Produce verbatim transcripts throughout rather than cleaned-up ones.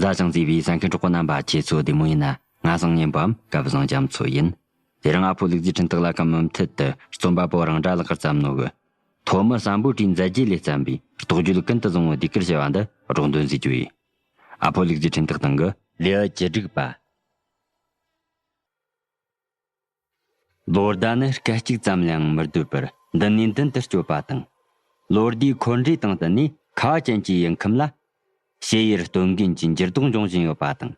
ད་ཅང་གཟིགས་པའི་གསན་མཁན་གྲོགས་པོ་རྣམ་པ་ཁྱེད་ཚོ་བདེ་མོ་ཡིན་ན། ང་བཟང་ཉན་པའམ་སྐལ་བཟང་རྒྱ་མཚོ་ཡིན། དེ་རིང་ཨ་ཕོ་ལུག་རྫིའི་འཕྲིན་སྟེགས་ལ་ཀམ་མུ་མཐུད་དུ་རྩོམ་པ་པོ་རང་སྒྲ་ལགས་ཀྱིས་བརྩམས་ནོ་གི། ཐོན་མི་སམ་བྷོ་ཊའི་མཛད་རྗེས་ལས་བརྩམས་པའི་རྟོགས་བརྗོད་ཀུན་ཏུ་བཟང་བོ་ཟློས་གར་ཞེས་པ་འདི་སྒྲོག་འདོན་མཛད་རྒྱུ་ཡིན། ཨ་ཕོ་ལུག་རྫིའི་འཕྲིན་སྟེགས་སྟེང་གི་ལེའུ་བཅུ་དྲུག་པ། ལོ་ཟླ་ནི་སྐད་ཅིག་ཙམ་ལ་ཡང་མི་སྡོད་པར་མདུན་ནས་མདུན་དུ་སྐྱོད་པ་དང་། ལོ་ཟླའི་འཁོར་འགྲོས་དང་བསྟུན་ནས་ཁ་བ་ཅན་གྱི་ཡུལ་ཁམས་ལ། ཕྱི་ཡུལ་སྟོན་མཁན་གྱི་འགྱུར་ལྡོག་འབྱུང་བཞིན་ཡོད་པ་དང་།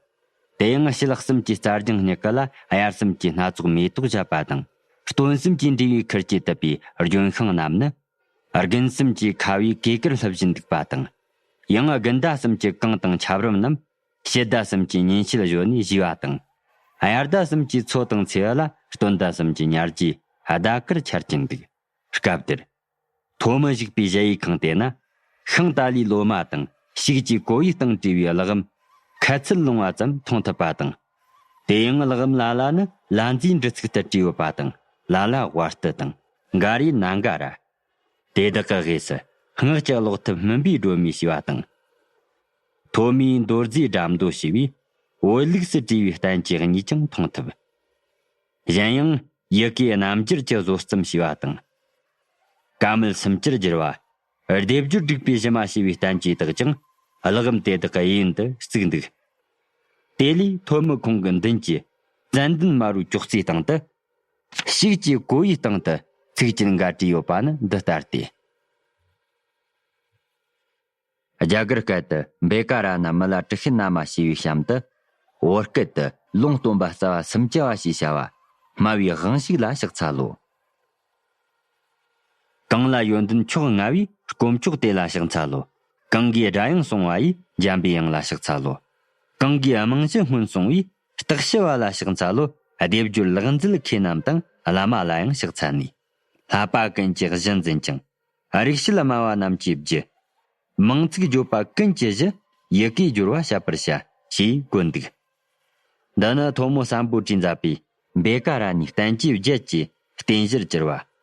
དེ་ཡང་ཕྱི་ལྷག་གསུམ་གྱི་རྩྭ་ལྗང་སྙི་ཀ་ལ་དབྱར་གསུམ་གྱི་སྣ་ཚོགས་མེ་ཏོག་བཞད་པ་དང་། སྟོན་གསུམ་གྱི་འབྲས་བུའི་ཁུར་གྱིས་དུད་པའི་ལྗོན་ཤིང་རྣམས་ནི། དགུན་གསུམ་གྱི་ཁ་བའི་གོས་དཀར་ལྷུབ་བཞིན་འདུག་པ་དང་། ཡང་དགུན་ཟླ་གསུམ་གྱི་གངས་དང་ཆབ་རོམ་རྣམས། ཕྱི་ཟླ་གསུམ་གྱི་ཉིན་ཕྱེད་གཞོན་ནས་བཞུས་པ་དང་། དབྱར་ཟླ་གསུམ་གྱི་མཚོ་དང་མཚེའུ་ལ་སྟོན་ཟླ་གསུམ་གྱི་ཉ་རྒྱས་ཟླ་དཀར་འཆར་གྱིན་འདུག་སྐབས་དེར། ཐོན་མི་བཞུགས་པའི་གཞལ་ཡས་ཁང་དེ་ན། ཤིང་ཏཱ་ལའི་ལོ་མ་དང་ཤུག་གི་གོ་ཡི་སྟེང་བྲིས་པའི་གླུ་འམ་ཁ་ཚིལ་ལོང་བ་ཙམ་མཐོང་ཐུབ་པ་དང་། དེ་ཡང་གླུ་འམ་ལ་ལ་ནི་ལ་མཛེས་འབྲུ་ཚིག་ཏུ་བྲིས་ཡོད་པ་དང་། ལ་ལ་དབར་ཏི་དང་འགའ་རེ་ན་འགའ་ར། དེ་དག་གི་དབུས་སུ་སྔགས་ཀྱི་ཀློག་ཐབས་སྨིན་པའི་སྒྲོན་མེ་ཞེས་པ་དང་། ཐོན་མིའི་མདོ་རྫས་སྒྲ་མདོ་ཞེས་པའི་བོད་ལུགས་སུ་བྲིས་པའི་བསྟན་བཅོས་གཉིས་ཀྱང་མཐོང་ཐུབ། གཞན་ཡང་ཡི་གེའི་རྣམ་འགྱུར་གྱི་བཟོ་རྩོམ་ཞེས་པ་དང་། ཀ་མད་སུམ་ཅུར་བསྒྱུར་བ། སྡེབ་སྦྱོར་དྲུག་པའི་གཞི་མ་ཞེས་པའི་བསྟན་བཅོས་དག་ཀྱང་གླུ་འམ་དེ་དག་གི་གཡས་གཡོན་དུ་བརྩིགས་འདུག་དེ་ལས་ཐོན་མི་ཁོང་གི་མདུན་གྱི་ཙན་དན་དམར་པོའི་ཅོག་ཙེའི་སྟེང་དུ། ཤུག་གི་གོ་ཡི་སྟེང་དུ་ཚིག་ཅན་འགའ་བྲིས་ཡོད་པ་ནི་འདི་ལྟར་ཏེ། རྒྱ་གར་སྐད་དུ་བེ་ཀ་ར་ན་མི་ལ་ཀྲི་ཤི་ན་མ་ཞེས་པའི་གཤམ་དུ། བོད་སྐད་དུ་ལུང་སྟོན་པ་རྩ་བ་སུམ་ཅུ་བ་ཞེས་བྱ་བ། སྨྲ་བའི་དབང་ཕྱུག་ལ་ཕྱག་འཚལ་ལོ། གང་ལ་ཡོན་ཏན་མཆོག་མངའ་བའི་དཀོན་མཆོག་དེ་ལ་ཕྱག་འཚལ་ལོ། གང་གིས་དགྲ་ཡང་སྲུང་བ་ཡི་འཇམ་པའི་དབྱངས་ལ་ཕྱག་འཚལ་ལོ། གང་གིས་རྨང་གཞི་སྔོན་སོང་བའི་སྟག་ཤི་བ་ལ་ཕྱག་འཚལ་ལོ། སྡེབ་སྦྱོར་ལག་འཛིན་མཁས་རྣམས་དང་བླ་མ་ལ་ཡང་ཕྱག་འཚལ་ནས། བསླབ་པ་ཀུན་གྱི་གཞི་འཛིན་ཅིང་། རིག་བྱེད་སྨྲ་བ་རྣམས་ཀྱི་རྒྱུ། མིང་ཚིག་བརྗོད་པ་ཀུན་གྱི་གཞི། ཡི་གེའི་སྦྱོར་བ་བཤད་པར་བྱ། ཞེས་བཀོད་འདུག་འདི་ནི་ཐོན་མི་སམ་བྷོ་ཊས་མཛད་པའི་བེ་ཀ་ར་ནའི་བསྟན་བཅོས་བརྒྱད་ཀྱི་རྟེན་གཞིར་གྱུར་པ།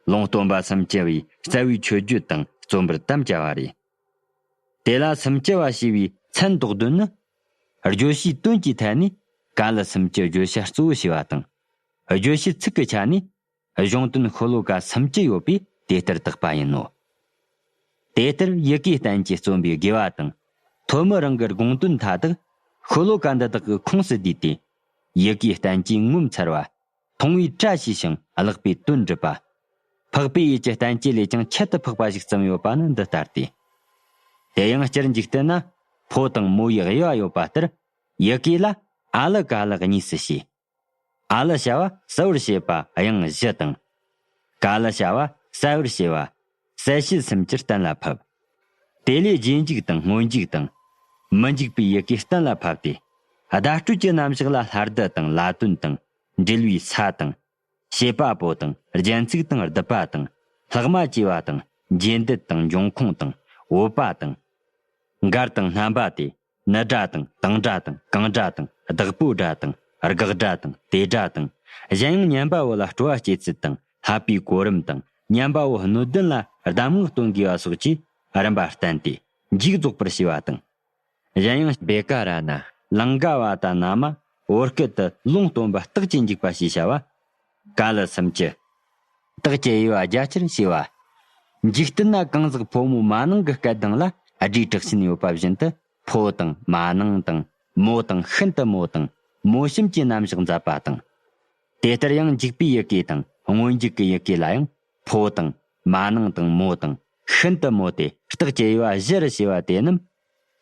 ལུང་སྟོན་པ་སུམ་ཅུ་པའི་རྩ་བའི་མཆོད་བརྗོད་དང་རྩོམ་པར་དམ་བཅའ་བ་རེད། དེ་ལ་སུམ་ཅུ་པ་ཞེས་པའི་མཚན་འདོགས་དོན་ནི། བརྗོད་བྱའི་དོན་གྱི་ཐད་ནས་ཀ་ལ་སུམ་ཅུ་བརྗོད་བྱ་གཙོ་བོ་ཞེས་པ་དང་། བརྗོད་བྱའི་ཚིག་གི་ཆ་ནས། གཞུང་དོན་ཤོ་ལོ་ཀ་སུམ་ཅུ་ཡོད་པས་དེ་ལྟར་བཏགས་པ་ཡིན་ནོ། དེ་ལྟར་ཡི་གེའི་བསྟན་བཅོས་རྩོམ་པའི་དགེ་བ་དང་། ཐོན་མི་རང་གི་དགོངས་དོན་མཐའ་དག་ཤོ་ལོ་ཀ་འདི་དག་གི་ཁོངས་སུ་བསྡུས་ཏེ། ཡི་གེའི་བསྟན་བཅོས་ངོ་མཚར་བ། མཐོང་བས་བཀྲ་ཤིས་ཤིང་བརླག་པས་དོན་འགྲུབ་པ། འཕགས་པའི་ཡུལ་གྱི་བསྟན་བཅོས་ལས་ཀྱང་ཁྱད་དུ་འཕགས་པ་ཞིག་བརྩམས་ཡོད་པ་ནི་འདི་ལྟར་ཏེ། དེ་ཡང་སྤྱིར་འཇིག་རྟེན་ན་ཕོ་དང་མོ་ཡི་དབྱེ་བ་ཡོད་པ་ལྟར། ཡི་གེ་ལ་ཨ་ལི་ཀ་ལི་གཉིས་སུ་ཕྱེ། ཨ་ལི་བྱ་བ་གསལ་བར་བྱེད་པ་དབྱངས་བཞི་དང་། ཀ་ལི་བྱ་བ་གསལ་བར་བྱེད་པ་གསལ་བྱེད་སུམ་ཅུ་གཏན་ལ་ཕབ། དེ་ལས་རྗེས་འཇུག་དང་སྔོན་འཇུག་དང་། མི་འཇུག་པའི་ཡི་གེ་གཏན་ལ་ཕབ་སྟེ། བརྡ་སྤྲོད་ཀྱི་རྣམ་གཞག་ལ་ལྷ་བསྡུ་དང་ལ་དོན་དང་། འབྲེལ་བའི་ས་དང་། བྱེད་པ་པོ་དང་། རྒྱན་ཚིག་དང་། སྡུད་པ་དང་། ལྷག་མ་བཅས་པ་དང་། རྗེས་འདེད་དང་། འབྱུང་ཁུངས་དང་། འོད་པ་དང་། འགར་དང་སྣམ་པ་སྟེ། ནི་སྒྲ་དང་། དང་སྒྲ་དང་། གང་སྒྲ་དང་། བདག་པོའི་སྒྲ་དང་། དགག་སྒྲ་དང་། དེ་སྒྲ་དང་། གཞན་ཡང་ཉན་པ་བོ་ལ་སྤྲོ་བ་སྐྱེ་ཚུལ་དང་། བསླབ་པའི་གོ་རིམ་དང་། ཉན་པ་བོ་སྣོད་ལྡན་ལ་གདམས་ངག་སྟོན་དགོས་པ་སོགས་ཀྱིས་རིམ་པ་བསྟན་ཏེ་མཇུག་རྫོགས་པར་བྱས་པ་དང་། གཞན་ཡང་བེ་ཀ་ར་ན་ལང་ག་བ་ཏ་ན་མ་བོད་སྐད་དུ་ལུང་སྟོན་པ་རྟགས་ཀྱི་འཇུག་པ་ཞེས་བྱ་བ། ཀ་ལི་སུམ་ཅུ། རྟགས་ཀྱི་དབྱེ་བ་རྒྱ་ཆེར་ཕྱེ་བ། འཇིག་རྟེན་ན་གང་ཟག་ཕོ་མོ་མ་ནིང་གི་སྐད་གདངས་ལ་སྒྲའི་གྲགས་ཅན་ཡོད་པ་བཞིན་དུ། ཕོ་དང་མ་ནིང་དང་མོ་དང་ཤིན་ཏུ་མོ་དང་མོ་གཤམ་གྱི་རྣམ་གཞག་མཛད་པ་དང་། དེ་ལྟར་ཡང་འཇུག་པའི་ཡི་གེ་དང་སྔོན་འཇུག་གི་ཡི་གེ་ལ་ཡང་ཕོ་དང་མ་ནིང་དང་མོ་དང་ཤིན་ཏུ་མོ་སྟེ། རྟགས་ཀྱི་དབྱེ་བ་བཞི་རུ་ཕྱེ་བ་དེ་རྣམས།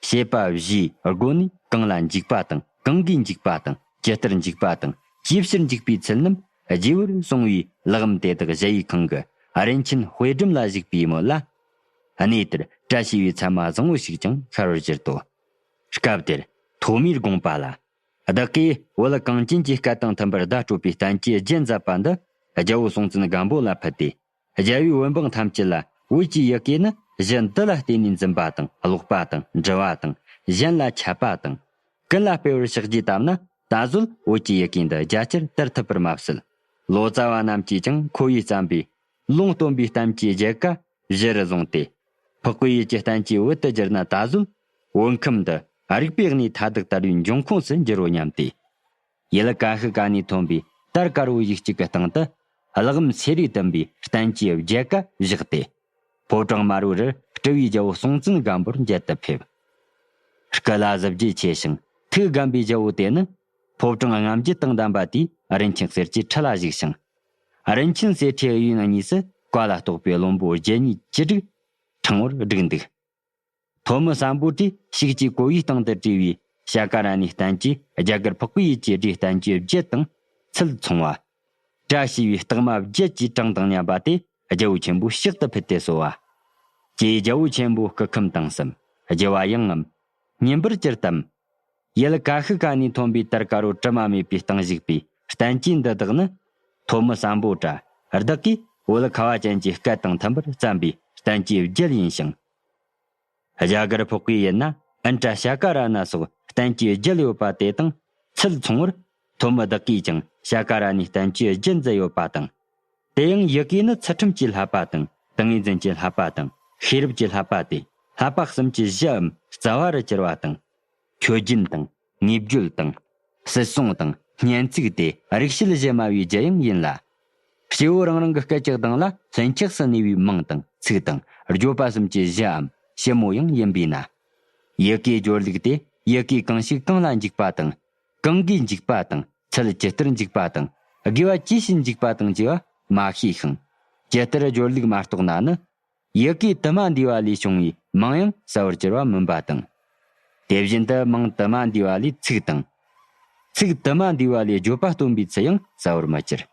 བྱེད་པ་བཞིའི་སྒོ་ནས་གང་ལ་འཇུག་པ་དང་། གང་གིས་འཇུག་པ་དང་། ཇི་ལྟར་འཇུག་པ་དང་། ཅིའི་ཕྱིར་འཇུག་པའི་ཚུལ་རྣམས་རྒྱས་པར་གསུངས་པའི་གླུ་འམ་དེ་དག་གཞལ་ཡས་ཁང་གི་རིན་ཆེན་དཔེ་སྒྲོམ་ལ་བཞུགས་པའི་མོད་ལ། གནས་དེར་བཀྲ་ཤིས་པའི་མཚན་མ་བཟང་བོ་ཞིག་ཀྱང་ཤར་བར་གྱུར་ཏོ། སྐབས་དེར་ཐོན་མིས་དགོངས་པ་ལ། བདག་གིས་བོད་གངས་ཅན་གྱི་སྐད་དང་མཐུན་པར་བརྡ་སྤྲོད་པའི་བསྟན་བཅོས་རྒྱན་མཛད་པ་འདི་རྒྱལ་པོ་སྲོང་བཙན་སྒམ་པོ་ལ་ཕུལ་ཏེ། རྒྱལ་བའི་བོད་འབངས་ཐམས་ཅད་ལ་བོད་ཀྱི་ཡི་གེ་ནི་གཞི་འདི་ལ་བརྟེན་ནས་འཛིན་པ་དང་ཀློག་པ་དང་འབྲི་བ་དང་གཞན་ལ་འཆད་པ་དང་། ཀུན་ལ་སྤེལ་བར་ཕྱག་རྗེས་བཏབ་ན་ད་གཟོད་བོད་ཀྱི་ཡི་གེ་འདི་རྒྱ་ཆེར་དར་ཐུབ་པར་མ་ཟད། ལོ་ཙཱ་བ་རྣམས་ཀྱིས་ཀྱང་ཁོ་བོས་བརྩམས་པའི་ལུང་སྟོན་པའི་བསྟན་བཅོས་རྒྱལ་ཁ་གཞི་རུ་བཟུང་སྟེ། འཕགས་པའི་ཡུལ་གྱི་བསྟན་བཅོས་བོད་དུ་བསྒྱུར་ན་ད་གཟོད་བོད་ཁམས་འདི་ རིག་པའི་གནས་མཐའ་དག་དར་བའི་འབྱུང་ཁུངས་སུ་འགྱུར་རོ་སྙམ་སྟེ། ཡུལ་ཀ་ཤི་ཀ་ནས་ཐོན་པའི་དར་དཀར་བོ་ཡིག་གཅིག་གི་སྟེང་དུ། གླེགས་བམ་སེ་རས་བསྟན་པའི་བསྟན་བཅོས་བརྒྱད་ཀ་བཞག་སྟེ། ཕོ་བྲང་དམར་བོ་རུ་སྤྲུལ་བའི་རྒྱལ་པོ་སྲོང་བཙན་སྒམ་པོར་མཇལ་དུ་ཕེབས། སྐུ་ལ་གཟི་བརྗིད་ཆེ་ཞིང་ཐུགས་དགའ་བའི་རྒྱལ་པོ་དེ་ནི། ཕོ་བྲང་རྔམ་བརྗིད་དང་ལྡན་པ་དེས་རིན་ཆེན་གསེར་གྱི་ཁྲི་ལ་བཞུགས་ཤིང་། རིན་ཆེན་གསེར་ཁྲིའི་གཡས་གཡོན་གཉིས་སུ་བཀའ་ལ་གཏོགས་པའི་བློན་པོ་བརྒྱད་གཉིས་ཀྱི་བྲིས་ཕྲེང་བོར་བསྒྲིགས་འདུག་ཐོན་མི་སམ་བྷོ་ཊས་ཤིག་ཅེས་གོ་བའི་སྟེང་དུ་བྲིས་པའི་ཤ་ཀ་ར་ནའི་བསྟན་བཅོས། རྒྱ་གར་འཕགས་པའི་ཡུལ་གྱི་སྒྲའི་བསྟན་བཅོས་བརྒྱད་དང་ཚུལ་མཚུངས་པ། བཀྲ་ཤིས་པའི་རྟགས་མ་བརྒྱད་ཀྱི་གྲངས་དང་མཉམ་པ་དེ་རྒྱལ་པོ་ཆེན་པོའི་ཕྱག་ཏུ་ཕུལ་ཏེ་གསོལ་བ། ཀྱེ་རྒྱལ་པོ་ཆེན་པོ། སྐུ་ཁམས་དྭངས་སམ། རྒྱུ་བ་ཡངས་ངམ། སྙན་པར་གྱུར་ཏམ། ཡུལ་ཀ་ཤི་ཀ་ནས་ཐོན་པའི་དར་དཀར་བོ་དྲི་མ་མེད་པའི་སྟེང་བཞུགས་པའི་བསྟན་བཅོས་འདི་དག་ནི། ཐོན་མི་སམ་བྷོ་ཊ་བདག་གིས་བོད་ཁ་བ་ཅན་གྱི་སྐད་དང་མཐུན་པར་བརྩམས་པའི་བསྟན་བཅོས་བརྒྱད་ཡིན་ཞིང་། རྒྱ་གར་འཕགས་པའི་ཡུལ་ན་ཨིནྡྲ་ཤ་ཀ་ར་ཎ་སོགས་བསྟན་བཅོས་བརྒྱད་ཡོད་པ་དེ་དང་ཚུལ་མཚུངས་པར། ཐོན་མི་བདག་གིས་ཀྱང་ཤ་ཀ་ར་ཎའི་བསྟན་བཅོས་བརྒྱད་མཛད་ཡོད་པ་དང་། དེ་ཡང་ཡི་གེ་ནི་ཚུལ་ཁྲིམས་ཀྱི་བསླབ་པ་དང་ཏིང་ངེ་འཛིན་གྱི་བསླབ་པ་དང་ཤེས་རབ་ཀྱི་བསླབ་པ་སྟེ། བསླབ་པ་གསུམ་གྱི་གཞིའམ་རྩ་བ་རུ་གྱུར་པ་དང་། མཆོད་སྦྱིན་དང་ངེས་བརྗོད་དང་། སྲིད་སྲུང་དང་སྙན་ཚིག་སྟེ། རིག་བྱེད་གཞི་སྨྲ་བའི་རྒྱུ་ཡང་ཡིན་ལ། སྐྱེ་བོ་རང་རང་གི་སྐད་ཀྱི་གདངས་ལ་ལྷན་ཆགས་སུ་གནས་པའི་མིང་དང་ཚིག་དང་བརྗོད་པ་གསུམ་གྱི་གཞིའམ་ཕྱི་མོ་ཡང་ཡིན་པས་ན། ཡི་གེའི་སྦྱོར་ལུགས་དེ་ཡི་གེ་གང་ཞིག་གང་ལ་འཇུག་པ་དང་། གང་གིས་འཇུག་པ་དང་ཚུལ་ཇི་ལྟར་འཇུག་པ་དང་དགེ་བ་ཅི་ཞིག་འཇུག་པ་དང་བཅས་པ་མ་ཤེས་ཤིང་། ཇི་ལྟར་སྦྱོར་ལུགས་མ་རྟོགས་ན་ནི། ཡི་གེ་དུ་མ་འདུས་པ་ལས་བྱུང་བའི་མིང་ཡང་གསལ་བར་གྱུར་པ་མིན་པ་དང་། དེ་བཞིན་དུ་མིང་དུ་མ་འདུས་པ་ལས་ཚིག་དང་། ཚིག་དུ་མ་འདུས་པ་ལས་བརྗོད་པ་སྟོན་པའི་ཚུལ་ཡང་གསལ་བར་མི་གྱུར།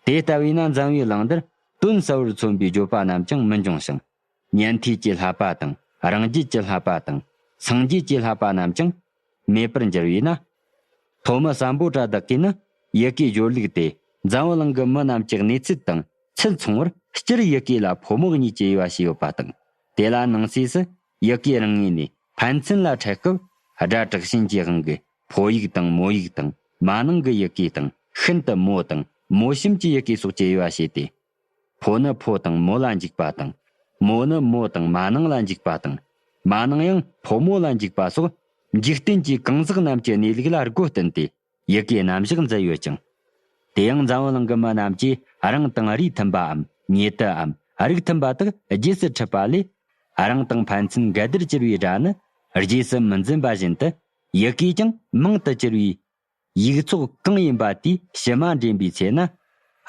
དེ་ལྟ་བས་ན་འཛམ་བུའི་གླིང་འདིར་དོན་གསལ་བར་མཚོན་པའི་བརྗོད་པ་རྣམས་ཀྱང་མི་འབྱུང་ཞིང་། ཉན་ཐོས་ཀྱི་བསླབ་པ་དང་རང་རྒྱུད་ཀྱི་བསླབ་པ་དང་སངས་རྒྱས་ཀྱི་བསླབ་པ་རྣམས་ཀྱང་མེད་པར་འགྱུར་བས་ན། ཐོན་མི་སམ་བྷོ་ཊ་བདག་གིས་ནི་ཡི་གེའི་སྦྱོར་ལུགས་དེ་འཛམ་བུ་གླིང་གི་མི་རྣམས་ཀྱི་གནས་ཚུལ་དང་ཚུལ་མཚུངས་པར་སྤྱིར་ཡི་གེ་ལ་ཕོ་མོ་གཉིས་ཀྱི་དབྱེ་བ་ཕྱེ་ཡོད་པ་དང་། དེ་ལ་ནང་གསེས་སུ་ཡི་གེ་རང་ངོས་ནས་ཕན་ཚུན་ལ་འཕྲད་སྐབས་སྒྲ་དྲག་ཞན་གྱི་དབང་གིས་ཕོ་ཡིག་དང་མོ་ཡིག་དང་མ་ནིང་གི་ཡི་གེ་དང་ཤིན་ཏུ་མོ་དང་མོ་གཤམ་གྱི་ཡི་གེ་སོགས་ཀྱི་དབྱེ་བ་ཕྱེ་སྟེ། ཕོ་ནི་ཕོ་དང་མོ་ལ་འཇུག་པ་དང་། མོ་ནི་མོ་དང་མ་ནིང་ལ་འཇུག་པ་དང་། མ་ནིང་ཡང་ཕོ་མོ་ལ་འཇུག་པ་སོགས། འཇིག་རྟེན་གྱི་གང་ཟག་རྣམས་ཀྱི་གནས་ལུགས་ལ་སྒོ་བསྟུན་ཏེ་ཡི་གེའི་རྣམ་གཞག་མཛད་ཡོད་ཅིང་། དེ་ཡང་འཛམ་བུ་གླིང་གི་མི་རྣམས་ཀྱིས་རང་དང་རིགས་མཐུན་པའམ་ཉེ་དུའམ་རིགས་མཐུན་པ་དག་རྗེས་སུ་འཁྲིད་པ་ལས། རང་དང་ཕན་ཚུན་འགལ་ཟླར་གྱུར་པའི་སྒྲ་ནི་རྗེས་སུ་མི་འཛིན་པ་བཞིན་དུ། ཡི་གེས་ཀྱང་མིང་དུ་གྱུར་པའི་ཡིག་ཚོགས་གང་ཡིན་པ་དེའི་ཕྱི་མ་འདྲེན་པའི་ཚེ་ན།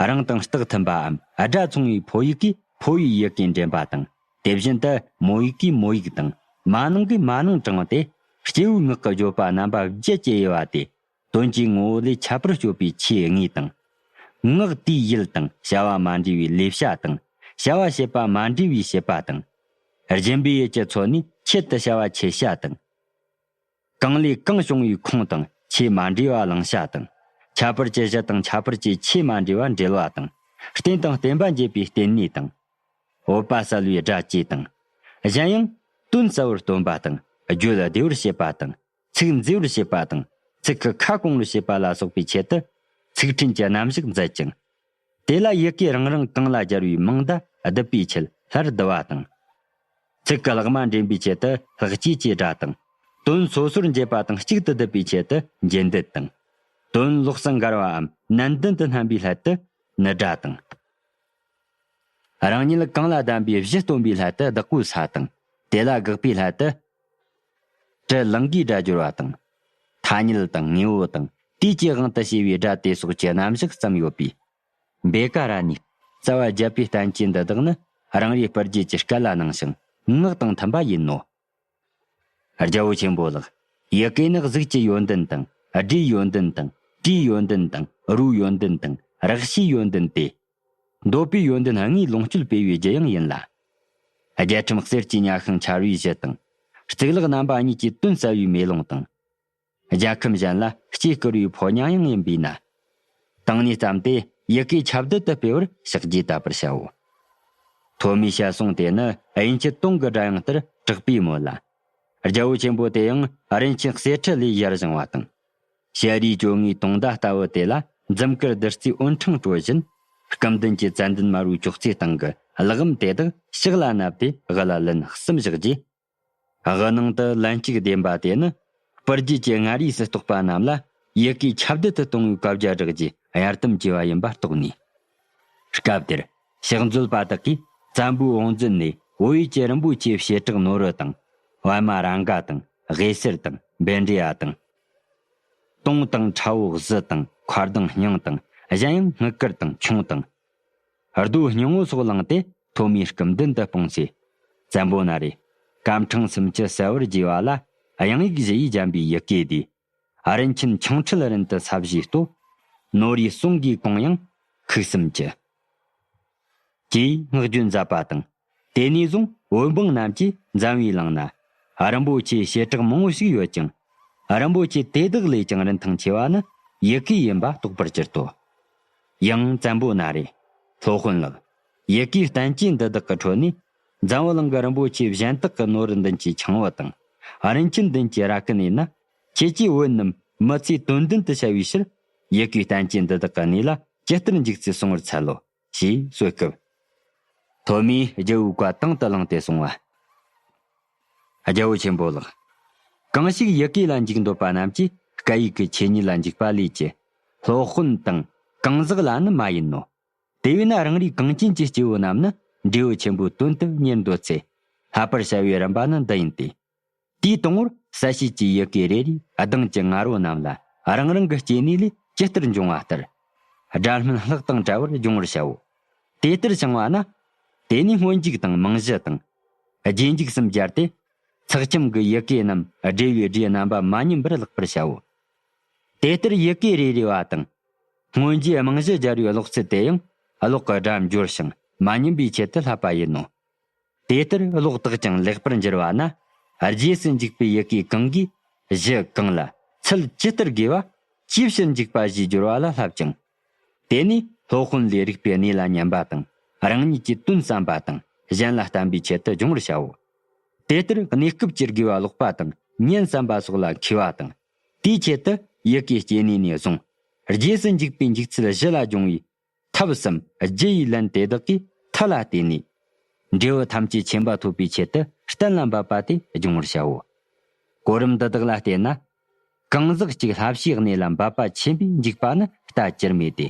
རང་དང་རྟགས་མཐུན་པའམ་སྒྲ་མཚུངས་པའི་ཕོ་ཡིག་གིས་ཕོ་བའི་ཡི་གེ་འདྲེན་པ་དང་། དེ་བཞིན་དུ་མོ་ཡིག་གིས་མོ་ཡིག་དང་མ་ནིང་གིས་མ་ནིང་དྲངས་ཏེ། སྐྱེས་བུའི་ངག་གི་བརྗོད་པ་རྣམ་པ་བརྒྱད་ཀྱི་དབྱེ་བ་སྟེ། དོན་གྱི་ངོ་བོ་ལས་ཁྱད་པར་གཅོད་པའི་ཆོས་དངོས་དང་། ངག་དེའི་ཡུལ་དང་བྱ་བ་མ་འདྲེས་པའི་ལེ་བྱ་དང་བྱ་བ་བྱེད་པ་མ་འདྲེས་པའི་བྱེད་པ་དང་། སྦྱིན་པའི་ཡུལ་གྱི་ཚོགས་ནས་ཆེད་དུ་བྱ་བ་ཆེ་བྱ་དང་། གང་ལས་གང་བྱུང་བའི་ཁུངས་དང་ཆོས་མ་འདྲེས་པ་བླང་བྱ་དང་། ཁྱད་པར་གྱི་གཞི་དང་ཁྱད་པར་གྱི་ཆོས་མ་འདྲེས་པ་འབྲེལ་བ་དང་། རྟེན་དང་བརྟེན་པ་འབྱེད་པའི་རྟེན་གནས་དང་། འོད་པ་གསལ་བའི་སྒྲ་བཅས་དང་། གཞན་ཡང་དོན་གསལ་བར་སྟོན་པ་དང་བརྗོད་བདེ་བར་བྱེད་པ་དང་། ཚིག་མཛེས་པར་བྱེད་པ་དང་ཚིག་གི་ཁ་སྐོང་བར་བྱེད་པ་ལ་སོགས་པའི་ཆེད་དུ་ཚིག་ཕྲན་གྱི་རྣམ་གཞག་མཛད་ཅིང་། དེ་ལ་ཡི་གེ་རང་རང་གང་ལ་སྦྱར་བའི་མིང་བརྡ་བསྡུ་བའི་ཆེད་སླར་བསྡུ་བ་དང་། ཚིག་གི་ལྷག་མ་འདྲེན་པའི་ཆེད་དུ་ལྷག་བཅས་ཀྱི་སྒྲ་དང་། དོན་སོ་སོར་འབྱེད་པ་དང་གཅིག་ཏུ་བསྡུ་བའི་ཆེད་དུ་འབྱེད་འདུད་དང་། དོན་ལོགས་སུ་འགལ་བའམ་ནན་ཏན་དུ་བསྣན་པའི་སླད་དུ་ནུ་སྒྲ་དང་། རང་ཉིད་གང་ལ་ལྡན་པའི་གཞི་སྟོན་པའི་སླད་དུ་བདག་པོའི་ས་དང་། དེ་ལ་དགག་པའི་སླད་དུ་དྲི་ལང་གའི་སྒྲ་སྦྱོར་བ་དང་། ཐ་སྙད་དང་དངོས་པོ་དང་དུས་ཀྱི་དབང་དུ་བྱས་པའི་སྒྲ་དེ་སོགས་ཀྱི་རྣམ་གཞག་ཙམ་ཡོད་པའི། བེ་ཀ་ར་ཎི། རྩ་བ་བརྒྱད་པའི་བསྟན་བཅོས་འདི་དག་ནི་རང་རེའི་སྤུ་རྒྱལ་གྱི་སྐད་ལ་སྣང་ཞིང་ངག་དང་མཐུན་པ་ཡིན་ནོ། རྒྱལ་པོ་ཆེན་པོ་ལགས། ཡི་གེ་ནི་གཟུགས་ཀྱི་ཡོན་ཏན་དང་། སྒྲའི་ཡོན་ཏན་དང་། དྲིའི་ཡོན་ཏན་དང་། རོའི་ཡོན་ཏན་དང་། རེག་བྱའི་ཡོན་ཏན་ཏེ། འདོད་པའི་ཡོན་ཏན་ལྔའི་ལོངས་སྤྱོད་སྤེལ་བའི་རྒྱུ་ཡང་ཡིན་ལ། རྒྱལ་ཁྲིམས་གསེར་གྱི་ཉ་ཤིང་འཕྱར་བའི་གཞི་དང་། གཙུག་ལག་རྣམ་པ་གཉིས་ཀྱི་དོན་གསལ་བའི་མེ་ལོང་དང་། རྒྱལ་ཁམས་གཞན་ལ་སྐྱེ་བསྐུར་བའི་ཕོ་ཉ་ཡང་ཡིན་པས་ན། དང་ནས་བརྩམས་ཏེ་ཡི་གེ་ཁྱབ་བརྡལ་དུ་སྤེལ་བར་ཕྱག་རྗེས་བཏབ་པར་བྱའོ། ཐོན་མིའི་ཞལ་གསུང་དེ་ནི་དབྱིན་ཇི་སྟོང་གི་སྒྲ་དབྱངས་ལྟར་གྲགས་པའི་མོད་ལ། རྒྱལ་པོ་ཆེན་པོ་དེ་ཡང་རིན་ཆེན་གསེར་ཁྲི་ལས་ཡར་བཞེངས་པ་དང་། ཞལ་རས་བཅོ་ལྔའི་དུང་ཟླ་ལྟ་བུ་དེ་ལ་འཛུམ་དཀར་བདུད་རྩིའི་འོད་འཕྲེང་སྤྲོ་བཞིན། སྐུ་མདུན་གྱི་ཙན་དན་དམར་པོའི་ཅོག་ཙེའི་སྟེང་གི་ཀླུ་འབུམ་དེ་དག་ཕྱག་ལ་བསྣམས་ཏེ་དབུ་ལ་ལན་གསུམ་བཞག་རྗེས། དབུ་ནང་དུ་ལན་གཅིག་བདེན་པ་དེ་ནི། སྤུར་རྒྱལ་གྱི་མངའ་རིས་སུ་གཏོགས་པ་རྣམས་ལ་ཡི་གེ་ཁྱབ་གདལ་དུ་གཏོང་བའི་བཀའ་རྒྱ་བསྒྲགས་རྒྱུའི་གཡར་དམ་བཅས་པ་ཡིན་པར་རྟོགས་ནས། སྐབས་དེར་ཕྱག་མཛོད་པ་དག་གིས་བཙན་པོའི་བང་མཛོད་ནས་བོད་ཡུལ་གྱི་རིན་པོ་ཆེའི་བྱེ་བྲག་ནོར་བུ་དང་། པད་མ་རཱ་ག་དང་། དབྱི་གསེར་དང་། བཻ་ཌཱུརྱ་དང་། དུང་དང་ཁྲ་བོ་གཟི་དང་། མཁར་དང་སྙིང་དང་། གཞན་ཡང་དངུལ་དཀར་དང་། མཆོང་དང་། རྡོའི་སྙིང་བོ་སོགས་བླངས་ཏེ་ཐོན་མིའི་སྐུ་མདུན་དུ་སྤུངས་སས། བཙན་པོ་ན་རེ། སྐར་འཕྲེང་སུམ་ཅུ་གསལ་བར་བགྱིས་པ་ལ། དབྱངས་ཡིག་བཞི་ཡིས་བརྒྱན་པའི་ཡི་གེ་དེ། རིན་ཆེན་ཆང་ཁྲིད་རིན་དུ་ས་བཞིའི་སྟོད། ནོར་བུའི་ཟུང་གིས་གང་ཡང་ཁུག་སུམ་ཅུ། ཅེས་བསྔགས་བརྗོད་མཛད་པ་དང་། དེ་ནས་བཟུང་བོད་འབངས་རྣམས་ཀྱིས་འཛམ་བུའི་གླིང་ན། རིན་པོ་ཆེའི་བྱེ་བྲག་མང་བོ་ཞིག་ཡོད་ཀྱང་། རིན་པོ་ཆེ་དེ་དག་ལས་ཀྱང་རིན་ཐང་ཆེ་བ་ནི་ཡི་གེ་ཡིན་པ་རྟོགས་པར་གྱུར་ཏོ། ཡང་བཙན་པོ་ན་རེ། སློབ་དཔོན་ལགས། ཡི་གེའི་བསྟན་བཅོས་འདི་དག་གི་ཁྲོད་ནས། འཛམ་བུ་གླིང་གི་རིན་པོ་ཆེ་གཞན་དག་གི་ནོར་བུ་མདུན་གྱི་ཆང་བུ་དང་། རིན་ཆེན་མདུན་གྱི་ར་སྐུ་ནས་ན། ཁྱེད་ཀྱིས་བོད་རྣམས་མི་ཚེའི་དོན་མདུན་དུ་བྱ་བའི་ཕྱིར། ཡི་གེའི་བསྟན་བཅོས་འདི་དག་གི་གནས་ལ་ཇི་ལྟར་འཇུག་ཚུལ་གསུང་བར་འཚལ་ལོ། ཞེས་གསོལ་སྐབས། ཐོན་མིས་རྒྱལ་བོའི་བཀའ་དང་དུ་བླངས་ཏེ་གསུངས་པ། རྒྱལ་བོ་ཆེན་པོ་ལགས། གང་ཞིག་ཡི་གེ་ལ་འཇུག་འདོད་པ་རྣམས་ཀྱིས་སྐད་ཡིག་གི་ཆོས་ཉིད་ལ་འཇུག་པ་ལས་ཀྱི་སློབ་དཔོན་དང་གང་ཟག་ལ་ནི་མ་ཡིན་ནོ། དེ་བས་ན་རང་རིགས་གངས་ཅན་གྱི་སྐྱེ་བོ་རྣམས་ནི་འབྲས་བུ་ཆེན་པོའི་དོན་དུ་གཉེར་འདོད་ཚེ། བསླབ་པར་བྱ་བའི་རིམ་པ་ནི་འདི་ཡིན་ཏེ། དེའི་དང་པོར་གསལ་བྱེད་ཀྱི་ཡི་གེ་རེ་རེའི་གདངས་ཀྱི་ང་རོ་རྣམས་ལ་རང་རང་གི་སྐྱེ་གནས་ལས་ཇི་ལྟར་འབྱུང་བ་ལྟར། སྒྲ་སྨན་ལྷག་དང་བྲལ་བར་སྦྱོང་བར་བྱའོ། དེ་ལྟར་བྱུང་བ་ན། དེ་ནས་སྔོན་འཇུག་དང་རྨང་གཞི་དང་། རྗེས་འཇུག་གསུམ་སྦྱར་ཏེ། ཚེག་ཁྱིམ་གྱི་ཡི་གེ་རྣམས་སྦྲེལ་བའི་སྒྲའི་རྣམ་པ་མ་ཉམས་པར་ལེགས་པར་བྱའོ། དེ་ལྟར་ཡི་གེ་རེ་རེ་བ་དང་། སྔོན་རྗེས་རྨང་གཞི་སྦྱར་བའི་ཀློག་ཚུལ་དེ་ཡང་ཀློག་གི་སྒྲ་འབྱོར་ཞིང་མ་ཉམས་པའི་ཆེད་དུ་བསླབ་པ་ཡིན་ནོ། དེ་ལྟར་ཀློག་དག་ཀྱང་ལེགས་པར་འགྱུར་བ་ན། རྗེས་སུ་འཇུག་པའི་ཡི་གེ་གང་གིས་གཞི་གང་ལ་ཚུལ་ཇི་ལྟར་དགོས་པ་ཇི་ཕྱིར་འཇུག་པ་ཞེས་སྦྱོར་བ་ལ་བསླབ་ཅིང་། དེ་ནས་སློབ་དཔོན་ལས་རིག་པའི་གནས་ལ་ཉན་པ་དང་། རང་ཉིད་ཀྱི་དོན་བསམ་པ་དང་གཞན་ལ་བསྟན་པའི་ཆེད་དུ་སྦྱོང་བར་བྱའོ། དེ་ལྟར་གནས་སྐབས་ཀྱི་དགོས་པ་ཀློག་པ་དང་ཉན་བསམ་པ་སོགས་ལ་མཁས་པ་དང་། དེའི་ཆེད་དུ་ཡི་གེའི་སྐྱེ་གནས་ནས་བཟུང་། རྗེས་སུ་འཇུག་པའི་འཇུག་ཚུལ་གཞི་ལ་སྦྱོང་བའི་ཐབས་སམ་རྒྱུ་ཡི་ལན་དེ་དག་གིས་མཐའ་ལ་བརྟེན་ནས། འབྲས་བུ་ཐམས་ཅད་ཆེན་པོ་ཐོབ་པའི་ཆེད་དུ་གཏན་ལ་འབེབས་པ་དེ་སྦྱོང་བར་བྱའོ། གོ་རིམ་འདི་དག་ལ་བལྟས་ན། གང་ཟག་གཅིག་བསླབ་བྱའི་གནས་ལ་འབད་པ་ཆེན་པོས་འཇུག་པ་ནི་ལྟ་ཅི་སྨོས་ཏེ།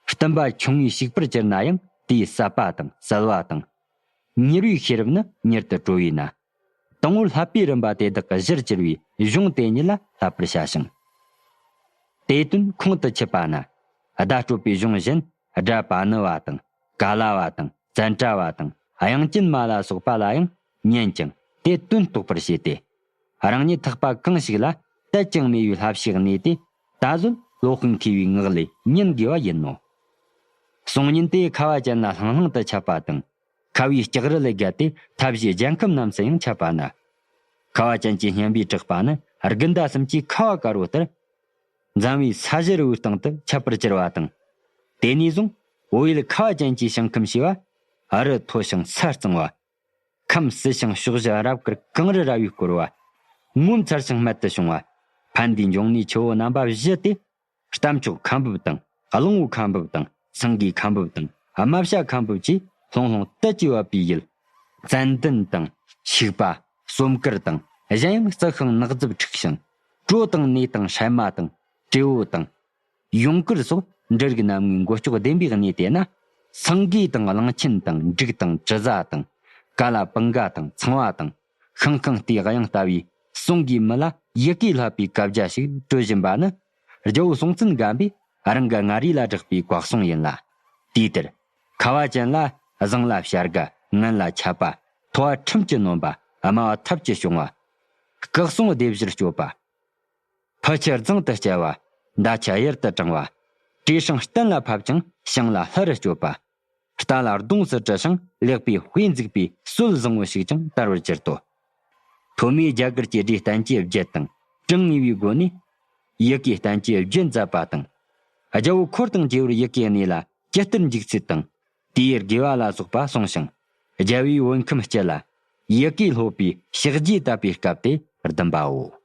བསྟུན་པ་ཆུང་ངུས་ཞིག་པར་གྱུར་ན་ཡང་དེའི་ཟབ་པ་དང་གསལ་བ་དང་། མྱུར་བའི་ཤེས་རབ་ནི་མྱུར་དུ་གྲོལ་བས་ན། དང་པོར་བསླབ་པའི་རིམ་པ་དེ་དག་གི་གཞིར་གྱུར་པའི་གཞུང་དེ་ཉིད་ལ་བསླབ་པར་བྱ་ཞིང་། དེ་དོན་ཁོང་དུ་ཆུད་པ་ན། བརྡ་སྤྲོད་པའི་གཞུང་གཞན་སྒྲ་པ་ཎི་བ་དང་། ཀ་ལ་བ་དང་། ཙནྡྲ་བ་དང་། དབྱངས་ཅན་མ་ལ་སོགས་པ་ལ་ཡང་ཉན་ཅིང་དེ་དོན་རྟོགས་པར་བྱེད་དེ། རང་ཉིད་ཐེག་པ་གང་ཞིག་ལ་དད་ཅིང་མོས་པའི་བསླབ་བྱའི་གནས་དེ་ད་གཟོད་སློབ་དཔོན་མཁས་པའི་ངག་ལས་ཉན་དགོས་པ་ཡིན་ནོ། གསུང་ཉིན་དེ་ཁ་བ་ཅན་ལ་ལྷང་ལྷང་དུ་ཁྱབ་པ་དང་། ཁ་བའི་ལྕགས་རི་ལས་བརྒལ་ཏེ་མཐའ་བཞིའི་རྒྱལ་ཁམས་རྣམས་སུ་ཡང་ཁྱབ་པ་ན། ཁ་བ་ཅན་གྱི་སྙན་པའི་གྲགས་པ་ནི་དགུན་ཟླ་གསུམ་གྱི་ཁ་བ་དཀར་པོ་ལྟར། འཛམ་བུའི་ས་གཞི་རི་བོའི་སྟེང་དུ་ཁྱབ་པར་གྱུར་པ་དང་། དེ་ནས་བཟུང་བོད་ཡུལ་ཁ་བ་ཅན་གྱི་ཞིང་ཁམས་ཞེས་པ། ཨ་རི་མཐོ་ཞིང་ས་གཙང་བ། ཁམས་བསིལ་ཞིང་ཕྱོགས་བཞི་རབ་དཀར་གངས་རི་ར་བས་བསྐོར་བ། ངོ་མཚར་ཞིང་རྨད་དུ་བྱུང་བ། ཕན་བདེའི་འབྱུང་གནས་ཆུ་བོ་རྣམ་པ་བཞི་སྟེ། རྟ་མཆོག་ཁ་འབབ་དང་། གླང་པོ་ཁ་འབབ་དང་། སེང་གེ་ཁ་འབབ་དང་། རྨ་བྱ་ཁ་འབབ་ཀྱིས་ལྷུང་ལྷུང་དུ་བཅས་པ་པའི་ཡུལ། ཙན་དན་དང་། བྱུག་པ། གསོམ་དཀར་དང་། གཞན་ཡང་རྩི་ཤིང་ནགས་འཛུབ་འཁྲུགས་ཤིང་། གྲོ་དང་ནས་དང་ཧྲན་མ་དང་། སྤྲེའུ་དང་། ཡུངས་ཀར་སོགས་འབྲུ་རིགས་སྣ་ལྔའི་མགོ་ལྕོག་ལྡན་པའི་གནས་དེ་ན། སེང་གེ་དང་གླང་ཆེན་དང་འབྲུག་དང་དྲི་ཟ་དང་། ཀ་ལ་པིང་ག་དང་ཚངས་པ་དང་། ཤང་ཤང་ལྟའི་དབྱངས་ལྟ་བུའི་ཟུང་གིས་མི་ལ་ཡི་གེ་བསླབ་པའི་བཀའ་རྒྱ་ཞིག་སྤྲོད་བཞིན་པ་ནི། རྒྱལ་པོ་སྲོང་བཙན་སྒམ་པོས་རང་གི་མངའ་རིས་ལ་བསྒྲགས་པའི་བཀའ་གསུང་ཡིན་ལ། དུས་དེར། ཁ་བ་ཅན་ལ་བཟང་ལ་བྱ་དགའ། ངན་ལ་ཆད་པ། མཐོ་བ་ཁྲིམས་ཀྱིས་ནོན་པ། དམའ་བ་ཐབས་ཀྱིས་སྐྱོང་བ། སྐུ་གསུང་སྡེ་བཞིར་སྤྱོད་པ། ཕུ་ཆུ་རྫིང་དུ་བསྐྱལ་བ། མདའ་ཆུ་གཡུར་དུ་དྲང་བ། བྲེ་ཤིང་གཏན་ལ་ཕབ་ཅིང་ཞིང་ལ་ལྷུ་རུ་སྤྱོད་པ། རྟ་ལ་གདོང་སུ་དྲི་ཞིང་ལེགས་པའི་དཔེ་འཛུགས་པའི་སྲོལ་བཟང་བོ་ཞིག་ཀྱང་དར་བར་གྱུར་ཏོ། ཐོན་མིས་རྒྱ་གར་གྱི་སྒྲའི་བསྟན་བཅོས་བརྒྱད་དང་གྲངས་ངེས་པའི་སྒོ་ནས་ཡི་གེའི་བསྟན་བཅོས་བརྒྱད་མཛད་པ་དང་། རྒྱལ་པོ་འཁོར་དང་བཅས་པར་ཡི་གེའི་གནས་ལ་ཇི་ལྟར་འཇུག་ཚུལ་དང་། དེའི་དགོས་པ་ལ་སོགས་པ་གསུངས་ཤིང་། རྒྱལ་པོའི་བོད་ཁམས་སྤྱི་ལ་ཡི་གེ་སློབ་པའི་ཕྱག་རྗེས་བཏབ་པའི་སྐབས་དེ་བདུན་པའོ།